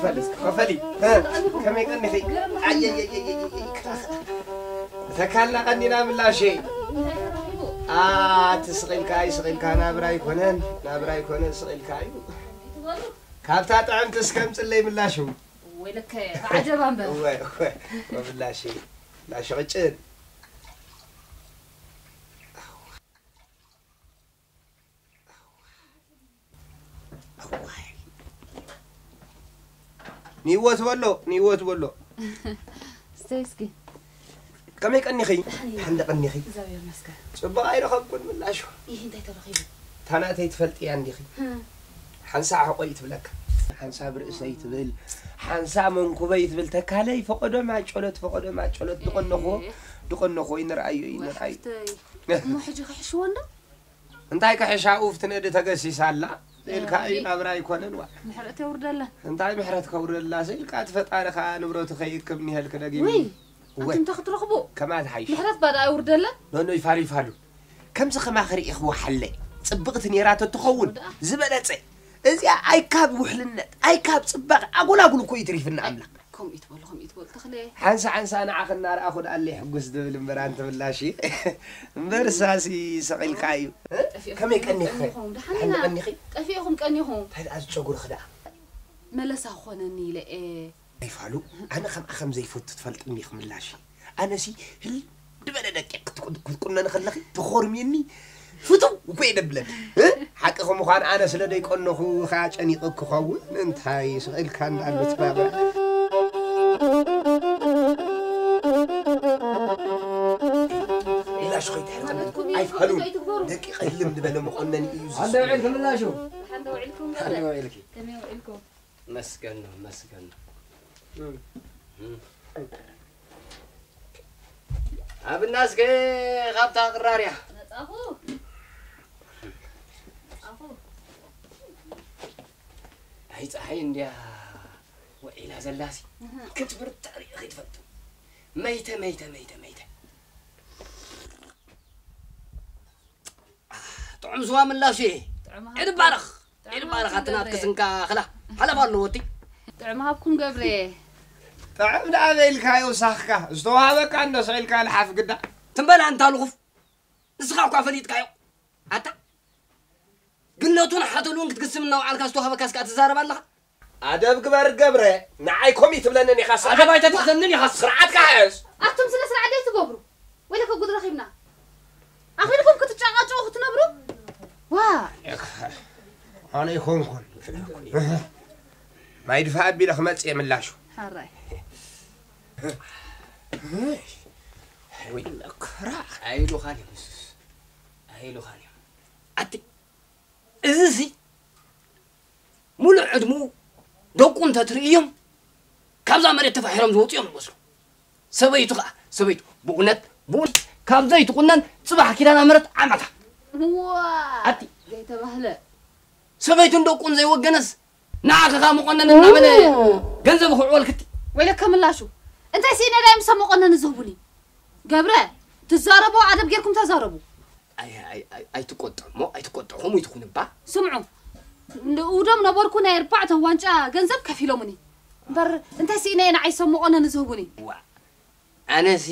ፈሊ፣ ከመይ ቀኒኺ? ኣየየየየየ። ተካልና ቀኒና ምላሸይ። ኣቲ ስቕ ኢልካ፣ ስቕ ኢልካ ናብራ ኣይኮነን፣ ናብራ ኣይኮነን፣ ስቕ ኢልካ እዩ። ካብታ ጥዕምቲ እስከምጽለይ ምላሹ። ወይለከ፣ ብዓጀባ እምበር። እወ፣ እወ፣ ምላሸይ፣ ምላሽ ቅጭን። ንይወት በሎ፣ ንይወት በሎ። ስተይ እስኪ። ከመይ ቀኒኺ? ደሓን እየ። ደሓን ዶ ቀኒኺ? እግዚኣብሔር ይመስገን። ጽቡቕ ኣይረኸብኩን ምላሹ። ይህ እንታይ ተረኺቡ? እታ ናተይ ትፈልጥያ እንዲኺ? ህ። ሓንሳ ሕቆይ ትብለካ። ሓንሳ ብርእሰይ ትብል። ሓንሳ መንኩበይ ትብል። ተካለይ ፈቐዶ ማጨሎት፣ ፈቐዶ ማጨሎት። ድቐነኹ፣ እ። ድቐነኹ፣ ይንርኣዮ፣ ይንርኣዮ። ወሓፍተይ። እሞ ሕጂ ክሕሽዎ እንዶ? እንታይ ክሕሻ ኡፍ ትነዲ ተገሲሳ ኣላ? ኢልካ እዩ፣ እይ። ናብራ ኣይኮነን ዋ። ምሕረት የውርደላ። እንታይ ምሕረት ከውርደላ? ስኢልካ እቲ ፈጣሪ ከኣ ንብረቱ ከይእክብ እኒሀልክ ደጊሙ። ውይ፣ እወ። ኣቱም እንታይ ክትረኽቡ? ከማን ሓይሽ። ምሕረት ባዳ ኣይውርደላ? ኖኖ ይፋሉ ይፋሉ። ከምዚ ከማኺ ርኢኽዎ ሓለ። ጽብቕቲ ነይራ ተትኸውን ወድኣ። ዝበለጸ። እዚኣ ኣይካብ ውሕልነት፣ ኣይካብ ጽባቐ፣ ኣጎላጉል እኮ እዩ ትሪፍና ኣምላኽ። ከምኡ ይትበሉ፣ ከምኡ ይትበሉ፣ ተኽለ። ሓንሳ ሓንሳ ንዓኺ እናረኣኹ ደኣለይ ሕጉስ ድብል እምበር ኣንቲ ምላሽ። እምበር ሳሲ ስቕ ኢልካ እዩ። እ? ጠፊእኹም ከመይ ቀኒኺ? ቀኒኹም፣ ደሓን ደሓን ኢና። ቀኒኺ? ጠፊእኹም ቀኒኹም። እንታይ ደኣ ዝጨጉርኺ ደኣ? መለሳ ክኾነኒ ኢለ እየ። ኣይፋሉ፣ ኣነ ከምኣ ከም ዘይፈቱ ትፈልጥኒ ኢኺ ምላሽ። ኣነሲ ህል ድበለ ደቂቕ ክትቁ-፣ ክትቁነኒ ከለኺ ተኾርምየኒ ፍትው እኮ እየ ደብለኪ። እ? ሓቂ ከምዃን ኣነ ስለ ደይቀነኹ ኸዓ ጨኒቑ ክኸውን እንታይ ስቕ ኢልካ እንዳኣሉ ትናገር። ምላሽ ኾይታ ሕርቅኒ። ኣይፋሉን። ደቂቕ ህልም ድበለ መቆነኒ እዩ ዝስምዓኒ። ሓንደ ውዒልኪ ምላሹ? ሓንደ ውዒልኩም? ሓንደ ውዒልኪ? ከመይ ውዒልኩም? መስገን ነው፣ መስገን ነው። እም። እም። ኣብና እስከ ካብታ ቅራርያ። መጻኹ። መጻኹ። ኣይ፣ ፀሓይ እንድያ ውዒላ ዘላሲ። እህ። ክትብርታ ርኢኺ ትፈልጡ። መይተ፣ መይተ፣ መይተ፣ መይተ። ጥዑም ስዋ ምላሽ እየ። ጥዑም ሃብቲ። ዒድ ባረኽ። ጥዑም ዒድ ባረኽ ሃብቲ ኣትናት ገብረ። ክስንካ ኽላ። ሓለፍ ኣለዎ እቲ። ጥዑም ሃብኩም ገብረ። ጥዑም ደኣ በይልካዮ ሳኽካ። ዝተዋሃበካ እንዶ ስዒልካ ልሓፍ ግዳ። ትም በል ኣንታ ልኹፍ። ንስኻ እኳ ፈሊጥካዮ። ኣታ። ግነቱን ሓተሉን ክትግስም እናውዓልካ ዝተዋሃበካ እስከ ትዛረብ ኣለኻ? ኣደብ ግበር ገብረ፣ ንዓይ ኮም ይትብለንን ኢኻ፣ ስርዓት ኣደብ ኣይተትሕዘንን ኢኻ። ስርዓትካ ሕዝ። ኣቱም ስነ ስርዓት ዘይትገብሩ? ወይለከ ጉድ ረኺብና። ኣኺልኩም ክትጨቃጨቁ ክትነብሩ? ዋ! ኣነ ኣይኮንኩን። ማይ ድፋ ኣቢለ ክመጽእ እየ ምላሹ። ሓራይ። ወይ ለክራ። ኣይሉኻን እዮም ንሱስ። ኣይሉኻን እዮም። ኣቲ፣ እዚሲ ሙሉእ ዕድሙ ደቁ እንተትርእዮም ካብዛ መሬት ተፋሒሮም ዝወፁ እዮም ዝመስሉ። ሰበይቱ ከዓ፣ ሰበይቱ ብእውነት፣ ብእውነት ካብ ዘይትቁነን ፅባሕ ኪዳነ ምሕረት ዓመታ። ዋ! ኣቲ። ዘይተባህለ። ሰበይቱን ደቁን ዘይወገነስ ንዓኺ ከዓ መቆነን እናበለ ኡ። ገንዘብ ክውዕወልክቲ። ወይለከ ምላሹ። እንታይ ስኢነ ዳይ ምሰ መቆነን ዝህቡኒ? ገብረ፣ ትዛረቡ ኣደብ ጌርኩም ተዛረቡ። ኣይ-፣ ኣይ-፣ ኣይ-፣ ኣይትቆጥዑ እሞ፣ ኣይትቆጥዑ፣ ከምኡ ይትኹን እባ። ስምዑ፣ ንእውዶም ነበርኩ ናይ ኣርባዕተ ዋንጫ ገንዘብ ከፊሎምኒ። እምበር እንታይ ስኢነ እየ ንዓይ ሰብ መቆነኒ ዝህቡኒ? ዋ፣ ኣነሲ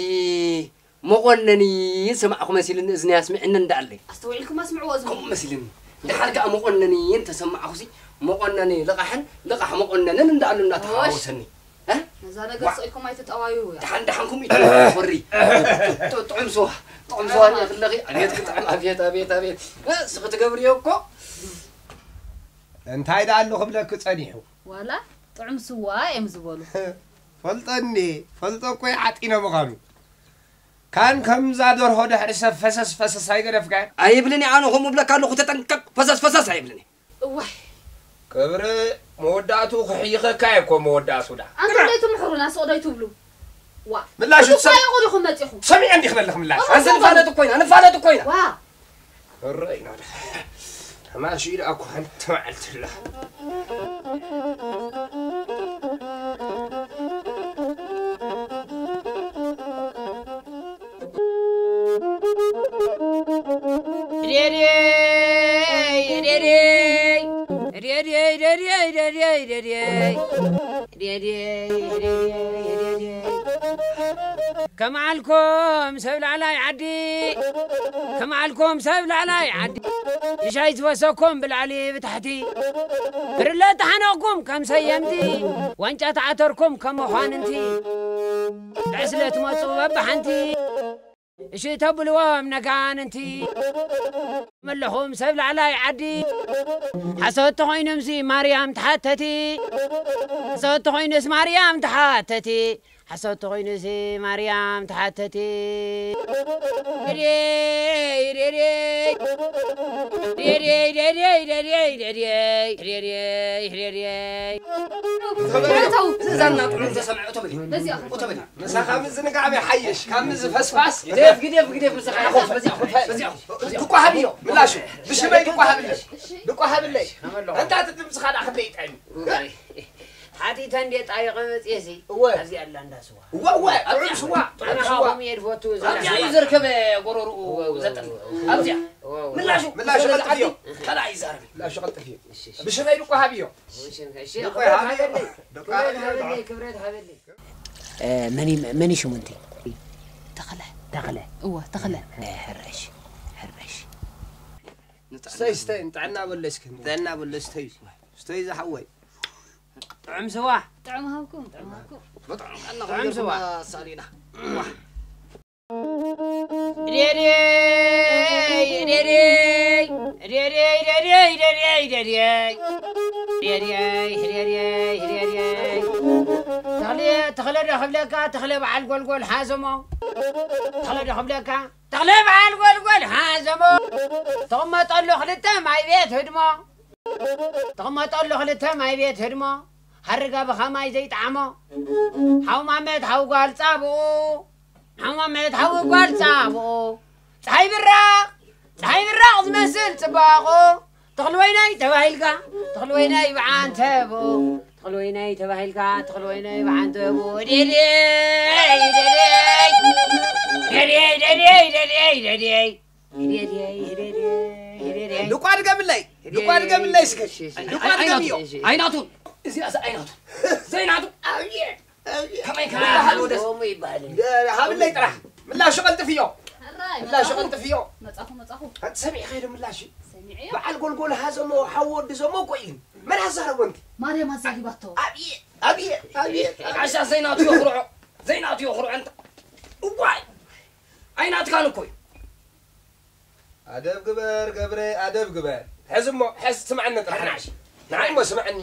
መቆነኒ ዝሰማዕኹ መሲልኒ እዝኒ ኣስሚዕኒ እንዳኣለይ። ኣስተውዒልኩም ኣስምዕዎ እዝኑ። ከምኡ መሲልኒ። ደሓር ከኣ መቆነኒ እንተሰማዕኹሲ፣ መቆነኒ ልቓሕን ልቓሕ መቆነንን እንዳኣሉ ኦሽ። እንዳተሓዋወሰኒ። እ? ነዛ ነገር ዋ። ስቕ ኢልኩም ኣይትጠዋዩ እያ። ደሓን ደሓንኩም ኢትኾሪ። ጥ-፣ ጥ-፣ ጥዑም ስዋ። ጥዑም ስዋ እኒኦ ክለኺ። ኣቤት ክጥዕም፣ ኣቤት፣ ኣቤት፣ ኣቤት። እ፣ ስኺ ትገብርዮ እኮ። እንታይ ደኣ ኣሎ ክብለኪ ጸኒሑ? ዋላ ጥዑም ስዋ እዮም ዝበሉ። ፈልጠኒ፣ ፈልጦ እኮ ይዓጢነ ምዃኑ። ካን ከምዛ ደርሆ ድሕሪ ሰብ ፈሰስ ፈሰስ ኣይገደፍካን? ኣይብልን እየ ኣነ ከምኡ እብለካ ኣለኹ፣ ተጠንቀቅ፣ ፈሰስ ፈሰስ ኣይብልን እየ። እዋይ። ክብሪ መወዳእቱ ክሕይኸካ እየ እኮ መወዳእቱ ዳ። ኣንቱም ዶ ኣይትምሕሩና፣ ስቕ ዶ ኣይትብሉ? ዋ። ምላሽ ክትሳይ ትሰ-፣ ይቑል ኢኹም መጺኹም። ሰሚዐ እንዲኽ በልኽ ምላሽ። ዋ፣ ኣንተ ንፋለጥ እኮ ኢና፣ ንፋለጥ እኮ ኢና። ዋ። እረ ኢና ዳ። ተማሺ ኢላ እኮ ሓንቲ መዓልቲ ኣላ። ሬሬይ፣ ሬሬይ፣ ሬሬይ፣ ሬሬይ፣ ሬሬይ፣ ሬሬይ። ከም ዓልኮም ሰብ ላዕላይ ዓዲ፣ ከም ዓልኮም ሰብ ላዕላይ ዓዲ፣ ብሻይ ዝፈሰኩም ብላዕሊ ብታሕቲ፣ ብርለ ተሓነቕኩም ከም ሰየምቲ፣ ዋንጫ ተዓተርኩም ከም መኳንንቲ፣ ዕስለ ትመጹ በብሓንቲ። እሺ ተብልዎም ነጋንንቲ፣ መለኹም ሰብ ላዕላይ ዓዲ። ሓሶት ተኾይኑምሲ ማርያም ተሓተቲ፣ ሓሶት ተኾይኑስ ማርያም ተሓተቲ፣ ሓሶት ተኾይኑሲ ማርያም ተሓተቲ። ሬሬይ፣ ሬሬይ፣ ሬሬይ፣ ሬሬይ፣ ሬሬይ፣ ሬሬይ፣ ሬሬይ፣ ሬሬይ። ተው። ትእዛዝና ጥዑም ተሰምዐ፣ እቶ በሊ። በዚኣ። እቶ በሊ። ምሳኻ ምዝንጋዕ በይ ሓይሽ፣ ካብ ምዝፈስፋስ። ግደፍ፣ ግደፍ፣ ግደፍ፣ ምሳኻ ሓይሽ። በዚኣ፣ በዚኣ። ድቋ ሃብዮ፣ ምላሹ። ብሽመይ ድቋ ሃብለይ። ድቋ ሃብለይ። ኣንታ እቲ ድምፅኻ ደኣ ክንደይ ይጥዕም። ሓቲተ እንዴ ጣይቐ መፅየሲ። እወ። ኣብዚኣ ኣላ እንዳ ስዋ። እወ፣ እወ፣ ጥዑም ስዋ፣ ጥዑም ኣነ ስዋ። ካብኦም እየ ዝፈቱ እዛ ኣብዚኣ ስዋ። እዩ ዘርከበ ጎረርኡ እወ፣ እወ፣ ዘጥሪ። እወ፣ እወ። ኣብዚኣ። እወ፣ እወ። ምላሹ፣ ምላሹ ምላሹ ቀልጥፍዮ። ካልኣይ ይዛረብ። ምላሹ ቀልጥፍዮ። እሺ፣ እሺ። ብሽመይ ድቋ ሃብዮ። እሺ፣ እሺ። ድቋ ክብረት ሃብዮ። ሃበለይ። ድቋ ክብረት ሃብዮ። ሃበለይ፣ ክብረት ሃበለይ። እ፣ መን ይም-፣ መን ይሽሙ እንቲ? ተኽለ። ተኽለ። እወ፣ ተኽለ። እ፣ ሕረሽ፣ ሕረሽ። ንጥዕና። ስተይ፣ ስተይ፣ ንጥዕና በሎ እስኪ፣ ንጥዕና በሎ፣ ስተይ፣ ስተይ ዝሓወይ። ጥዑም ስዋ። ጥዑም ሃብኩም፣ ጥዑም ሃብኩም። ብጥዑም ቃልና ጥዑም ስዋ። ኣሳሊና። ዋ። ሬሬይ፣ ሬሬይ፣ ሬሬይ፣ ሬሬይ፣ ሬሬይ፣ ሬሬይ። ሬሬይ፣ ሬሬይ፣ ሬሬይ። ተኽለ፣ ተኽለ ዶ ክብለካ፣ ተኽለ በዓል ጎልጎል ሓዘሞ። ተኽለ ዶ ክብለካ፣ ተኽለ በዓል ጎልጎል ሓዘሞ። ተቐመጠሉ ክልተ ማይ ቤት ህድሞ። ተቐመጠሉ ክልተ ማይ ቤት ህድሞ። ሃርጋ ብኸማይ ዘይጠዓሞ። ሓው ማመት ሓው ጓል ጻብኡ። ሓው ማመት ሓው ጓል ጻብኡ። ጸሓይ ብራቕ፣ ጸሓይ ብራቕ ዝመስል ጽባቑ። ተኽሊ ወይናይ ተባሂልካ፣ ተኽሊ ወይናይ ብዓንተቦ። ተኽሊ ወይናይ ተባሂልካ፣ ተኽሊ ወይናይ ብዓንተቦ። ዴዴይ፣ ዴዴይ። ዴዴይ፣ ዴዴይ፣ ዴዴይ፣ ዴዴይ። ዴዴይ፣ ዴዴይ፣ ዴዴይ። ልቋ ድገምለይ፣ ልቋ ድገምለይ እስከ። እሺ፣ እሺ። ልቋ ድገምዮ። ኣይናቱ፣ እዚኣ እዛ ኣይናቱ። ዘይናቱ። ኣብየ፣ ኣብየ። ከመይ ከመይ ምላሽ ይበሃል ወደስ? ከምኡ ይበሃል። ደ-፣ ሃብለይ ጥራሕ። ምላሹ ቀልጥፍዮ። ሕራይ፣ ምላሹ መጻኹ። ቀልጥፍዮ። መጻኹ፣ መጻኹ። ኣንቲ ሰሚዕኻዮ ዶ ምላሽ? ሰሚዐዮ። በዓል ጎልጎል ሃዘሞ፣ ሓው ወዲ ዘሞ እኮ እዩ። መን ኣዛረቦ እንቲ? ማርያም ኣዛሪባቶ። ኣብየ፣ ኣብየ፣ ኣብየ። ጋሻ ዘይናቱ የኹርዖ። ዘይናቱ የኹርዖ እንተ። እዋይ። ኣይናትካን እኮ እዩ። ኣደብ ግበር ገብረ፣ ኣደብ ግበር። ሕዚ እሞ፣ ሕዚ ስምዓኒ ጥራሕ ንዓይ። ንዓይ እሞ ስምዓኒ።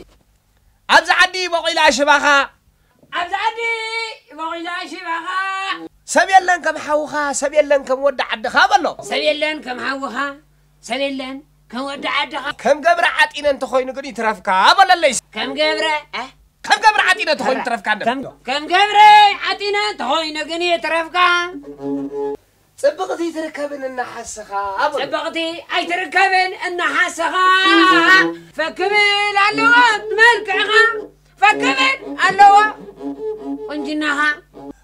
ኣብዚ ዓዲ በቂላ ሽባኻ። ኣብዚ ዓዲ በቂላ ሽባኻ። ሰብ የለን ከም ሓውኻ፣ ሰብ የለን ከም ወዲ ዓድኻ በሎ። ሰብ የለን ከም ሓውኻ፣ ሰብ የለን ከም ወዲ ዓድኻ። ከም ገብረ ዓጢነ እንተኾይኑ ግን ይትረፍካ በለለይ። ከም ገብረ፣ እ? ከም ገብረ ዓጢነ እንተኾይኑ ይትረፍካ እንደ። ከም፣ ከም ገብረ ዓጢነ እንተኾይኑ ግን ይትረፍካ። ጽብቕቲ ትርከብን እናሓሰኻ በሎ። ጽብቕቲ ኣይትርከብን እናሓሰኻ። ፈክብል ኣለዋ መልክዕኻ። ፈክብል ኣለዋ ቁንጅናኻ።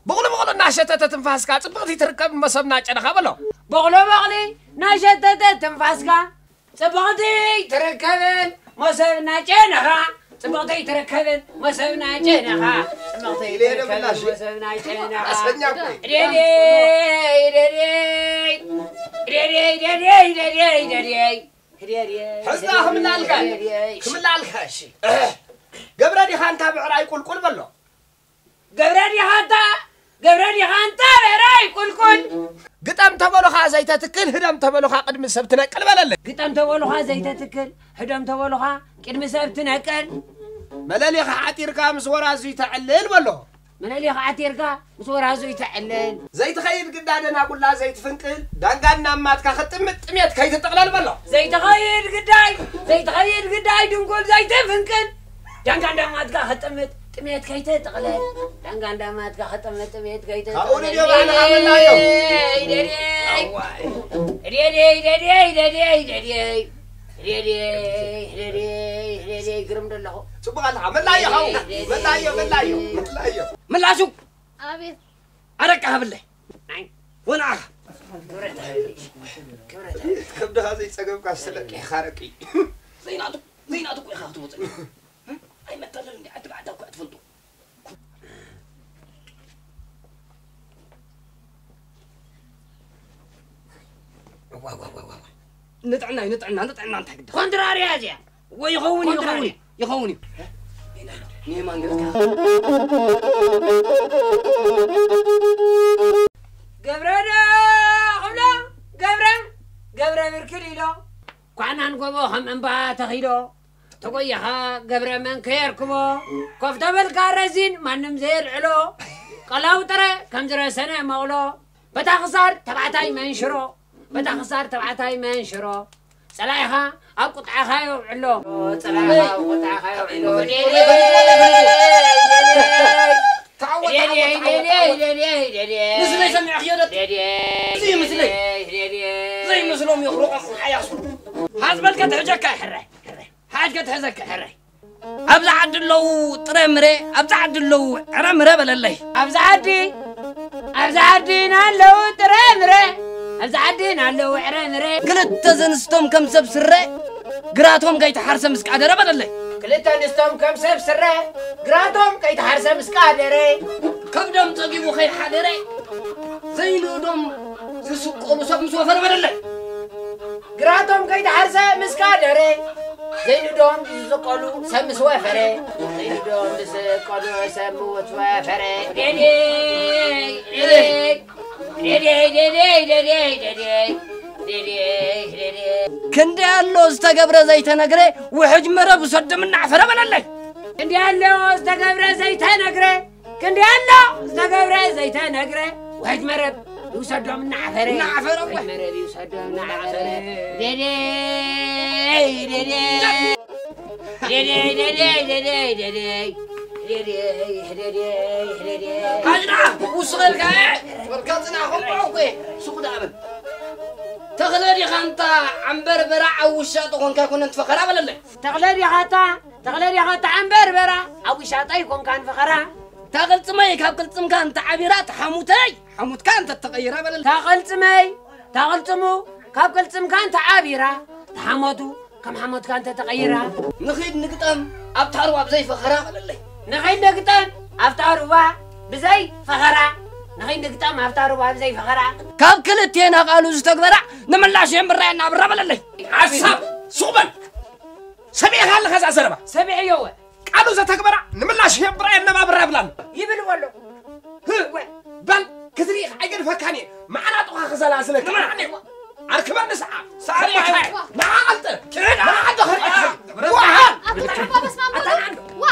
በቕሊ በቕሊ እናሸተተ ትንፋስካ። ጽብቕቲ ትርከብን መሰብና ጨነኻ በሎ። በቕሎ በቕሊ እናሸተተ ትንፋስካ። ጽብቕቲ ትርከብን መሰብና ጨነኻ። ጽብቕቲ ትርከብን መሰብና ጨነኻ። ጽብቕቲ ኢለ ትርከብን ደምላሽ። መሰብና ጨነኻ። ኣሰኛ እኮ እዩ። ሬሬይ፣ ሬሬይ። ሬሬይ፣ ሬሬይ፣ ሬሬይ፣ ሬሬይ። ሬሬይ፣ ሕዝና ሬሬይ፣ ክምላልካ፣ ሬሬይ። ክምላልካ፣ እሺ። ገብረ ዲኻ እንታ ብዕራይ ቁልቁል በሎ። ገብረ ዲኻ እንታ፣ ገብረ ዲኻ እንታ ብዕራይ ቁልቁል። ግጠም ተበሉኻ ዘይተትክል፣ ህደም ተበሉኻ ቅድሚ ሰብ ትነቅል በለለይ። ግጠም ተበሉኻ ዘይተትክል፣ ህደም ተበሉኻ ቅድሚ ሰብ ትነቅል። መለሊኻ ዓጢርካ ምስ ወራዙይ ተዕልል በሎ። መለሊኻ ዓጢርካ ምስ ወራዙይ ተዕልል። ዘይትኸይድ ግዳ ደናጉላ ዘይትፍንቅል፣ ዳንጋ እናማትካ ክትጥምጥ ጥሜት ከይትጥቕለል በሎ። ዘይትኸይድ ግዳይ፣ ዘይትኸይድ ግዳይ ድንጉል ዘይትፍንቅል፣ ዳንጋ እንዳማትካ ክትጥምጥ ጥሜት ከይትጥቕለል፣ ዳንጋ እንዳማትካ ክትጥምጥ ጥሜት ከይትጥቕለል። ካብኡ ንድዮ ባዕልኻ መላዮ። ደደይ፣ ደደይ። ኣዋይ። ደደይ፣ ደደይ፣ ደደይ፣ ደደይ። ደደይ፣ ደደይ፣ ደደይ፣ ግርም ደለኹ። ጽቡቕ ኣለኻ። መላዮ፣ ደደይ፣ ደደይ፣ መላዮ፣ ደደይ። መላዮ፣ መላዮ። ምላሹ። ኣቤት። ኣረቃ ሃብለይ። ናይ። ወንዓኻ። ክብረት ሃብለይ። ክብረት ሃብለይ። ከብድኻ ዘይጸገብካ ስለቂሕኻ ረቂ። ዘይናቱ፣ ዘይናቱ እኮ ኢኻ ክትወጽእ። ኣይመታለል እንዲ ዓዲ ብዓዳ እኮ እያ ትፈልጦ። ዋ፣ ዋ፣ ዋ፣ ዋ። ንጥዕና እዩ፣ ንጥዕና፣ ንጥዕና እንታይ ግዳ? ኮንትራርያ እዚኣ። ወይ ይኸውን እዩ፣ ይኸውን እዩ። ኮንትራርያ። ይኸውን እዩ። ንየማን ገጽካ። ገብረ ዶ ክብሎ፣ ገብረ፣ ገብረ ብርክል ኢሎ። ኳዕናን ጎቦ ከም እምባ ተኺሎ። ተጎየኻ ገብረ መን ከየርክቦ። ኮፍ ተበልካ ረዚን ማንም ዘየልዕሎ። ቀላው ጥረ ከም ዝረሰነ መቕሎ። በታ ክሳድ ተባዕታይ መንሽሮ። በታ ክሳድ ተባዕታይ መንሽሮ። ጸላኢኻ ኣብ ቁጥዓኻ የውዕሎ። ጸላኢኻ ኣብ ቁጥዓኻ የውዕሎ። ተዓወት፣ ተዓወት፣ ተዓወት፣ ተዓወት። ምስለይ ሰሚዕኽዮ ዶ? እዚ ምስለይ። ዘይምስሎም የኽርቖም ሓያሱ። ሓዝበልከ ትሕጀካ ሕራይ፣ ሕራይ። ሓጅ ክትሕዘካ ሕራይ። ኣብዚ ዓዲ ኣለዉ ጥረ ምረ፣ ኣብዚ ዓዲ ኣለዉ ዕረ ምረ በለለይ። ኣብዚ ዓዲ፣ ኣብዚ ዓዲ ናለዉ ጥረ ምረ፣ ኣብዚ ዓዲ ናለዉ ዕረ ምረ። ክልተ ዘንስቶም ከም ሰብ ስረ፣ ግራቶም ከይተሓርሰ ምስ ቃደረ በለለይ። ክልተ ኣንስቶም ከም ሰብ ስረ፣ ግራቶም ከይተሓርሰ ምስ ቃደረ። ከብዶም ጸጊቡ ከይሓደረ፣ ዘይንእዶም ዝስቀሉ ሰብ ምስ ወፈረ በለለይ። ግራቶም ከይተሓርሰ ምስ ቃደረ፣ ዘይንእዶም ዝስቀሉ ሰብ ምስ ወፈረ። ዘይንእዶም ዝስቀሉ ሰብ ምስ ወፈረ። ደደይ፣ ደደይ፣ ደደይ፣ ደደይ፣ ደደይ፣ ደደይ፣ ደደይ፣ ደደይ። ክንደይ ኣሎ ዝተገብረ ዘይተነግረ፣ ውሕጅ መረብ ሰድም እናዕፈረ በለለይ። ክንደይ ኣሎ ዝተገብረ ዘይተነግረ፣ ክንደይ ኣሎ ዝተገብረ ዘይተነግረ፣ ውሕጅ መረብ ይውሰዶም እናዓፈረ። እናዓፈረ፣ ውሕጅ መረብ ይውሰዶም እናዓፈረ። ደደይ፣ ደደይ። ደደይ፣ ደደይ፣ ደደይ፣ ደደይ። ደደይ፣ ደደይ፣ ደደይ። ኣጅና፣ ውስኽ በልካ፣ እ? በልካ ጽናሕ፣ ከምኡ እኮ እየ። ሱቕ ደኣ በል። ተኽለ ዲኻ እንታ ዓምበር በራዕ ኣብ ውሻጦ ኮንካ ኣይኮነን ትፈኸራ በለለይ። ተኽለ ዲኻ እታ፣ ተኽለ ዲኻ እታ ዓምበር በራ ኣብ ውሻጦ ኣይኮንካን ፈኸራ። እታ ቅልጽመይ ካብ ቅልጽምካ እንተ ዓቢራ፣ እታ ሓሙተይ ሓሙትካ እንተ ተቐይራ በለለይ። እታ ቅልጽመይ፣ እታ ቅልጽሙ ካብ ቅልጽምካ እንተ ዓቢራ፣ እታ ሓሞቱ ከም ሓሞትካ እንተ ተቐይራ። ንኺድ ንግጠም ኣብታ ሩባ ብዘይ ፈኸራ በለለይ። ንኺድ ንግጠም ኣብታ ሩባ ብዘይ ፈኸራ። ንኺድ ንግጠም ኣብታ ሩባ ብዘይ ፈኸራ። ካብ ክልቴና ቃሉ ዝተግበራ ንምላሽ የንብራ የናብራ በለለይ። ሓሳብ ሱቕ በል። ሰሚዕኻ ኣለኻ እዛ ዘረባ? ሰሚዐዮ እወ። ቃሉ ዘተግበራ ንምላሽ የንብራ የነባብራ ይብላ ኣሎ። ይብል በሎ። ህ፣ እወ። በል ክትርኢ ኣይገድፈካን እየ። መዓናጡኻ ክዘላዝለካ። ንመን? ኣርክበኒ ሰዓ። ሰዓት ሰዓት ይካየ። ይካየ። ንዓ ኣልጥር። ኪድ። ንዓ ኣልጥር። ዋ። ኣታ ጫማ በስመ ኣብ ወወልድ። ዋ።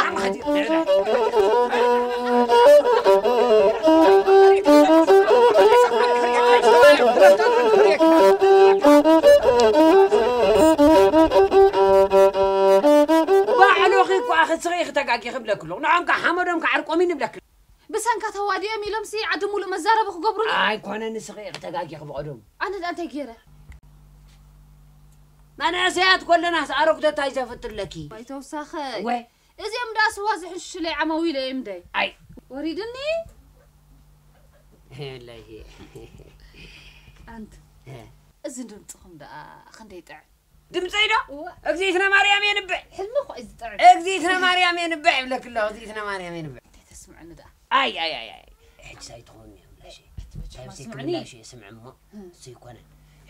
ባዕልኺ እኮ ኣኺ ስኺ ኢኺ ተጋጊኺ እብለኪ ኣለኹ። ንዖም ከ ሓመዶም ከ ዓርቆም እዩ ንብለኪ። ብሰንካ ተዋዲኦም ኢሎምሲ ዓዲ ሙሉእ መዛረቢ ክገብሩኒ። ኣይኮነን፣ ንስኺ ኢኺ ተጋጊኺ ብቐደሙ። ኣነ ደኣ እንታይ ገይረ? መንእሰያት ኮለናስ ኣረጉቶት እንታይ ዘፍጥለኪ? ዋይ ተውሳኸ። ወ- እዚኦም ደኣ ስዋ ዝሕሽለይ ዓማዊለ እዮም ደይ። ኣይ። ወሪድኒ። ሄለይ። ኣንት። እ። እዚ ድምፅኹም ደኣ ክንደይ ጥዕም። ድምፀይ ዶ? እወ። እግዚእትነ ማርያም የንብዕ። ሕልሚ እኮ እዩ ዝጥዕም። እግዚእትነ ማርያም የንብዕ ይብለኪ ኣለኹ፣ እግዚእትነ ማርያም የንብዕ። እንታይ ተስምዑኒ ደኣ? ኣይ፣ ኣይ፣ ኣይ፣ ኣይ። ሕጂ ሳይትኾን እዮም ላሽ። ኣቲ መቸም ካብዚ ኣስምዑኒ። ክምላሽ እየ ስምዕ እሞ፣ እ። ዘይኮነ።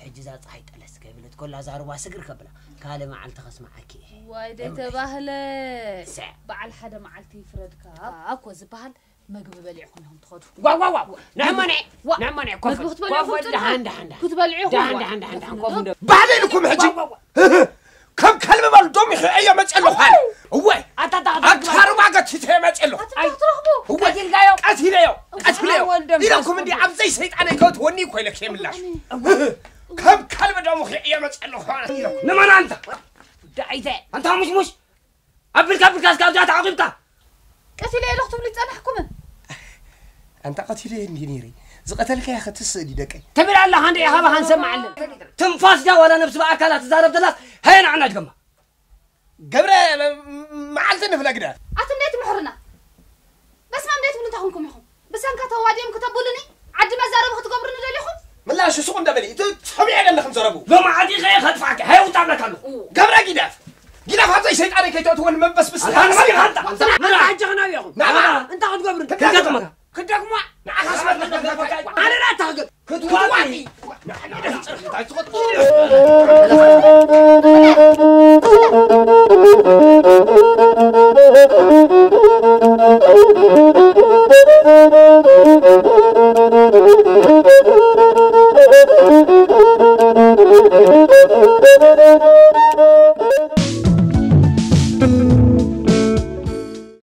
ሕጂ እዛ ፀሓይ ጠለስ ከይብለት ኮላ እዛ ሩባ ስግር ከብላ። ካልእ መዓልቲ ከስምዓኪ እየ። ዋይ፣ እምበይ። ደይተባህለ። ሰ። በዓል ሓደ መዓልቲ ይፍረድካ። ኣኮ ዝበሃል መግቢ በሊዕኩም ኢኹም ትኸዱ። ዋ፣ ዋ፣ ዋ። ንዕመነ፣ ዋ። ንዕመነ፣ ኮፍ፣ መግቢ ክትበልዑ ኮፍ፣ ክትበልዑ ደሓን፣ ደሓን፣ ደሓን። ክትበልዑ ኢኹም፣ ደሓን፣ ዋ። ደሓን፣ ደሓን፣ ደሓን፣ ኮፍ እንደ- ባህሊ ኢልኩም ሕጂ። ዋ፣ ዋ፣ ዋ። ከም ከልቢ በል ዶም ይሕዮ መፅእ ኣለኹ ኣነ። እወ። ኣታ፣ ኣታ፣ ኣታ፣ ኣታ ሩባ ገቲተ መፅእ ኣለኹ። ኣታ፣ ኣይ። ትረኽቡ። እወ። ቀቲልካዮ። ቀቲለዮ፣ ቀቲለዮ። ወልደ መንፈስ ኢለኩም እንዲ ቅዱስ። ኣብዘይ ሰይጣን ኣይከውትወኒ እኮ ኢለክ የምላሽ። እወ። ከም ከልቢ ዶም ይሕዮ መፅእ ኣለኹ ኣነ ኢለኩም። ንመን ኣንታ? ዳይተ። ኣንታ ሙሽሙሽ። ኣቢልካ፣ ኣቢልካ እስከ ኣብዚኣ ተዓቂብካ። ቀቲለ ኢለ ክትብሉ ይጸናሕኩምን? ኣንታ ቀቲለ እንዲ ነይረ። ዝቐተልካያ ክትስእ ድዩ ደቀይ? ትብል ኣለኻ እንደ ኢኻ ባኻ ንሰምዓለን። ትንፋስ ድያ ዋላ ነብሲ ብኣካላ ትዛረብ ተላስ? ሃየ ንዓና ድገማ። ገብረ፣ መዓልቲ ንፍለ ግዳ። ኣቲ እንዴት ምሕርና? በስመ ኣብ እንዴት ትብሉ እንታይ ኮንኩም ኢኹም? ብሰንካ ተዋዲኦም ክተብሉኒ? ዓዲ መዛረቢ ክትገብሩኒ ደሊኹም? ምላሽ ሱቕ እንደ በሊ፣ እቲ ሰሚዐ ደለኽም ዘረቡ። ሎማዓንቲ ኸየ ከጥፋዕኪ፣ ሃየ ውጣ እብለካ ኣለኹ። ገብረ ጊዳፍ፣ ጊዳፍ ኣብዘይ ሰይጣነይ ከይተእትወኒ መንበስብስ። ኣታ ንመን ኢኻ ኣንታ? ኣንታ ንመን ኢኻ? ሕጂ ኸናብየኹም? ንዓኻ? እንታይ ክትገብሩኒ? ክገጥመካ። ክደግማ? ንዓኻ ስለ ክደግመካ። ኣነ ዳ እንታይ ክገብር? ክትዋጢ። ክትዋጢ።